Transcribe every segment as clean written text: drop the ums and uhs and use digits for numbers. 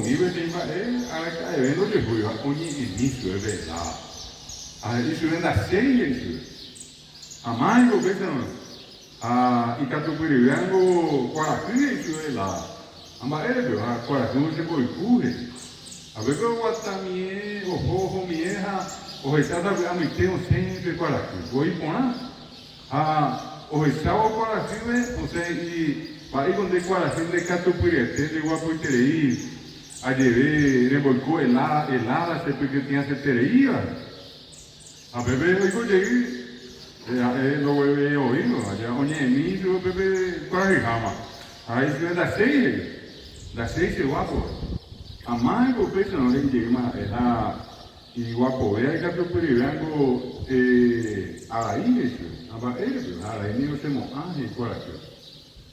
Ojapomi peteĩ mba'e araka'eve ndojehúiva oñe'ẽmi chupe pe eláda. Ha he'i chupe ndachéi he'i chupe. Amáiko upéicharõ ha ikatupyryvéango kuarahy he'i chupe eláda. Ha mba'érepe ha kuarahy ochemboyku he'i. Ha pépe oguatamie oho ohomie ha ohecha sapy'amite osẽ pe kuarahy. Voi porã. Ha ohechávo kuarahýme osẽ he'i, Mba'éiko nde kuarahy nde katupyryete nde guapoiterei, ajeve remboyku eláda, eláda che pykytĩasetereíva. Ha pépe oiko jey, ha'e ndogueveoívo, aja oñe'ẽmi ichupe pépe kuarahyháma. Ha he'i chupe, Ndachéi, he'i, ndachéi che guápo. Amáiko upéicharõ he'i jeýma ha'e ha Iguapovéva ikatupyryvéango arai he'i chupe, ha mba'érepe, ha arai ningo che mo'ã, he'i kuarahy.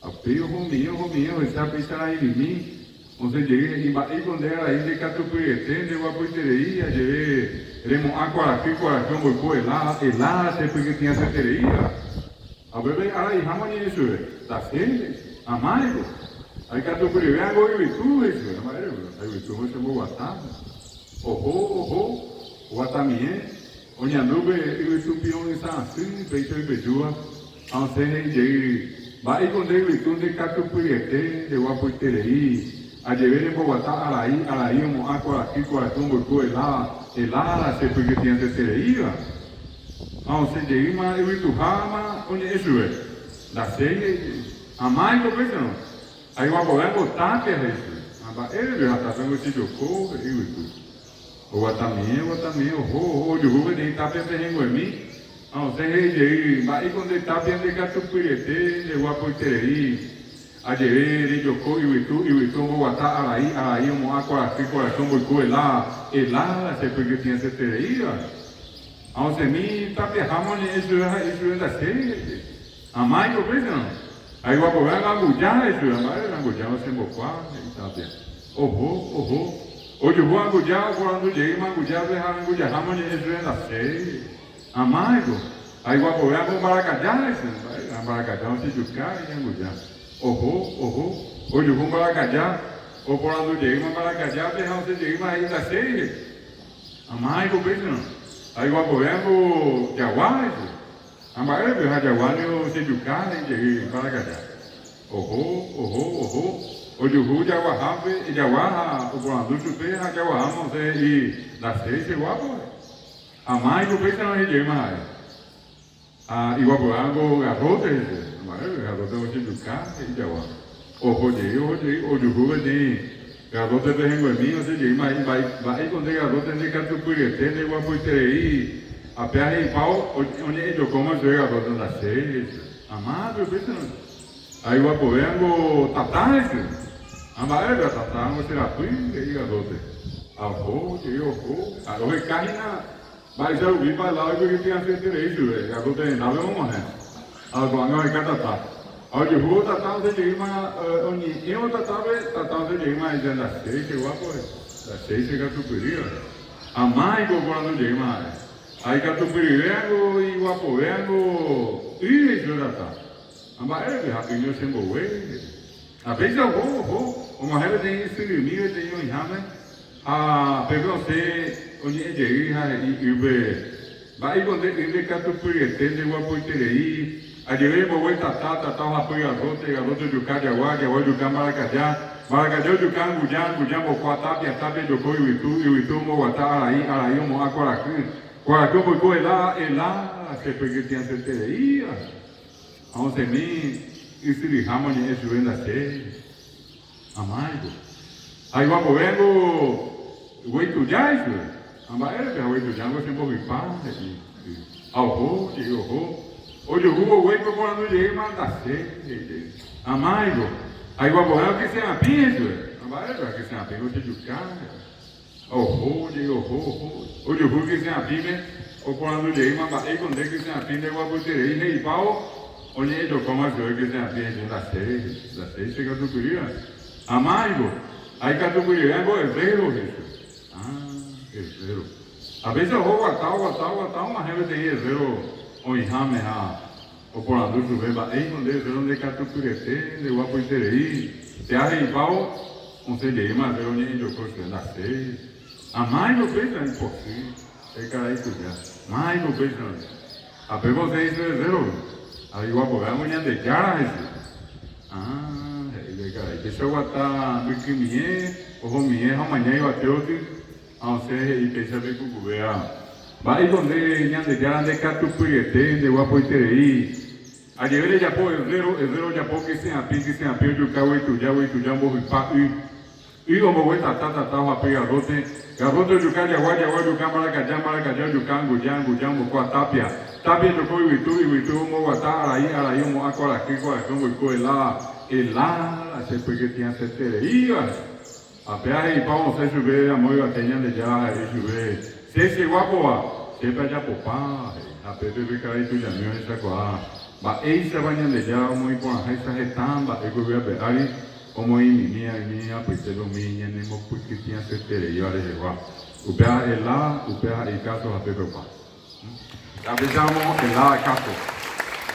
Ha upéi ohomie, ohomie, ohecha péicha arairimi, osẽ jey he'i, Mba'éiko nde arai nde katupyryete, nde guapoiterei, ajeve remo'ã kuarahy, kuarahy omboyku helada, helada che pykytĩasetereíva. Ha upépe araiháma oñe'ẽ chupe, Ndachéi, he'i chupe, amáiko. Ha ikatupyryvéango yvytu, he'i chupe, ha mba'érepe, ha yvytúngo chemboguata. Oho, oho, oguatamie, oñandu pe yvytu piro'ysã asy péicha oipejúva, ha osẽ he'i jey, Mba'éiko nde yvytu nde katupyryete, nde guapoiterei, ajeve remboguata arai, arai omo'ã kuarahy, kuarahy omboyku eláda, eláda che pykytĩasetereíva. Ha osẽ jeýma yvytuháma oñe'ẽ chupe, Ndachéi he'i jey, Amáiko péicharõ, Aiguapovéango tápia, he'i chupe. Ha mba'érepe ha tápiango chejoko, he'i yvytu. Oguatamie, oguatamie, oho, oho, ojuhu peteĩ tápia pehẽnguemi, ha osẽ he'i jey, Mba'éiko nde tápia nde katupyryete, nde guapoiterei. Ajeve rejoko yvytu, yvytu omboguata arai, arai omo'ã kuarahy, kuarahy omboyku eláda, eláda che pykytĩasetereíva. Ha osẽmi tápiaháma oñe'ẽ chupe ha he'i chupe ndachéi, he'i jey. Amáiko péicharõ, aiguapovéva anguja he'i chupe, mba'ére anguja ochembokua, he'i Tapia. Oho, oho, ojuhu anguja oporandu jeýma angujápe ha angujaháma oñe'ẽ chupe ndachéi. Amáiko, aiguapovéva ko mbarakaja he'i chupe, mba'ére mbarakaja ochejuka, he'i anguja. Oho, oho, ojuhu mbarakaja oporandu jeýma mbarakajápe ha osẽ jeýma he'i ndachéi, he'i. Amáiko péicharõ, aiguapovéva ko jagua he'i chupe. Ha mba'érepe ha jagua niko chejuka he'i jey mbarakaja. Oho, oho, oho, ojuhu jaguahápe, jagua ha oporandu chupe ha jaguaháma osẽ he'i ndachéi che guápo. Ha máiko péicharõ he'i jeýma ha'e. Ha iguaporãngo garróte he'i chupe. Ha mba'érepe garróte ochejuka he'i jagua. Oho jey, oho jey, ojuhu peteĩ garróte pehẽnguemi osẽ jeýma he'i mba'éiko nde garróte nde katupyryete nde guapoiterei Ha péa he'ipávo oñe'ẽjokóma chupe garróte ndachéi, he'i chupe. Amápe upéicharõ. Ha iguapovéango tata, he'i chupe. Ha mba'érepa tatángo che rapy, he'i garróte. Ha oho jey oho. Ha'e oheka hína mba'éicha rupípa el lado oipykytĩasyeterei chupe, garróte rendápe og̃uahẽ. Ha ko'ág̃a oheka tata. Ha ojuhúvo tata osẽ jeýma oñe'ẽvo tatápe, tata osẽ jeýma he'i ndachéi che guápo, he'i. Ndachéi che katupyrýva. Amáiko oporandu jeýma ha'e. Ha ikatupyryvéango iguapovéango y he'i chupe tata. Ha mba'érepe ha ýme ochembogue, he'i. Ha péicha oho, oho, og̃uahẽ peteĩ ysyrymi peteĩ oĩháme ha pépe osẽ oñe'ẽ jey ha he'i ýpe, Mba'éiko nde y nde katupyryete nde guapoiterei, ajeve rembogue tata, tata ohapy garróte, garróte ojuka jagua, jagua ojuka mbarakaja, mbarakaja ojuka anguja, anguja mbokua tápia, tápia ojoko yvytu, yvytu omboguata arai, arai omo'ã kuarahy, kuarahy omboyku eláda, eláda che pykytĩasetereíva. Ha osẽmi ysyryháma oñe'ẽ chupe ndachéi. Amáiko. Ha iguapovéngo guéi tuja ichupe. Ha mba'érepe ha guéi tujángo chembohypa, he'i. Ha oho jey oho. Ojuhúvo guéipe oporandu jeýma ndache, he'i jey. Amáiko. Ha iguapovéngo kyse'apĩ ichupe. Ha mba'érepe ha kyse'apĩngo chejuka, he'i. Ha oho jey oho oho. Ojuhu kyse'apĩme oporandu jeýma mba'éiko nde kyse'apĩ ndeguapyterei he'ipávo oñe'ẽjokóma chupe kyse'apĩ he'i ndachéi, he'i, ndachéi che katupyrýva. Amáiko, ha ikatupyryvéngo herrero, he'i chupe. Ah, herrero. Ha péicha oho oguata, oguata, oguata og̃uahẽ peteĩ herrero oĩháme ha oporandu chupe, mba'éiko nde herrero ndekatupyryete, ndeguapoiterei. Péa he'ipávo. Osẽ jeýma herrero oñe'ẽjoko chupe, Ndaséi. Amáiko péicha ipochy pe karai tuja. Máiko péicha oĩ. Ha péva osẽ he'i chupe herrero-gui. Ha iguapovévango Ñandejára he'i chupe. Ah, he'i pe karai. Péicha oguata mbykymie, ohomie ha omaña yvate gotyo. Ha osẽ he'i péicha pe ikukuvéva, Mba'éiko nde, Ñandejára nde katupyryete, nde guapoiterei. Ajeve rejapo herrero, herrero ojapo kyse'apĩ, kyse'apĩ ojuka guei tuja, guei tuja ombohypa y. Y ombogue tata, tata ohapy garróte, garróte ojuka jagua, jagua ojuka mbarakaja, mbarakaja ojuka anguja, anguja ombokua tápia, tápia ojoko yvytu, yvytu omboguata arai, arai omo'ã kuarahy, kuarahy omboyku helada, helada che pykytĩasetereíva. Ha péva he'ipa omosẽ chupe amo yvate Ñandejára ha he'i chupe, Che cheguápova, chépe ajapopa, he'i. Ha pépe pe karai tujami ohechakuaa mba'éichapa Ñandejára omoĩ porãháicha heta mba'e ko yvy ape ári, omoĩmimi umi apytépe umi ñanemopykytĩasetereíva rehegua. Upéva ha'e la, upéva ha'e ikáso ha pépe opa. Japecharamo helada káso.